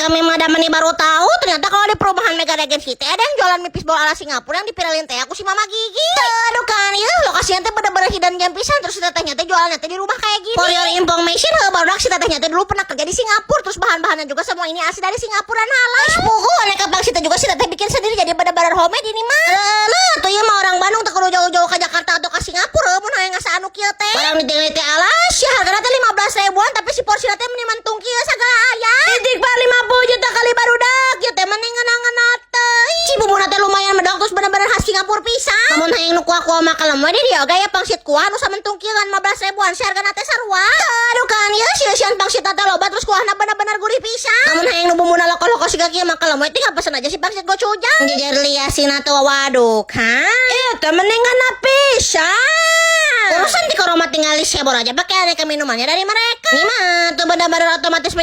Kami mah da meni baru tahu ternyata kalau di perumahan Mega Regency teh ada yang jualan mie fishball ala Singapura yang diviralin teh ku si Mama Gigi. Aduh kan ya, lokasinya teh bener-bener hidden gem pisan, terus si tetehnya teh jualannya teh di rumah kayak gini. For your information, heuh, barudak, si tetehnya teh dulu pernah kerja di Singapura, terus bahan-bahannya juga semua ini asli dari Singapura dan halal. Puguh, aneka pangsit juga si teteh bikin sendiri, jadi bener-bener homemade ini mah. Lah, tuh ieu mah orang Bandung teu kudu jauh-jauh ke Jakarta atau ke Singapura mun hayang ngasa anu kieu teh. Barang ditinggali teh, alas ya, hargana teh 15 ribuan, tapi si porsi teh meni mentung kieu sagala aya. Titik par 50 juta kali, barudak, ieu teh mending ngeunah teh. Si bumbuna teh lumayan medok, terus bener-bener khas Singapura pisan. Lamun hayang nu kuah-kuah mah kalem we, di dieu oge aya pangsit kuah nu samentung kieu ngan 15 ribuan, si hargana teh sarua. Aduh kan ya, si pangsit teh loba, terus kuahna bener-bener gurih pisan. Lamun hayang nu bumbuna loko-loko siga kieu mah kalem we, tinggal pesen aja si pangsit gochujang. Jejer lia sina tuh, waduh kan. Itu mendingan pisan. Urusan di Koroma tinggal disebor aja pakai aneka minumannya dari mereka. Ini mah tuh benar-benar otomatis.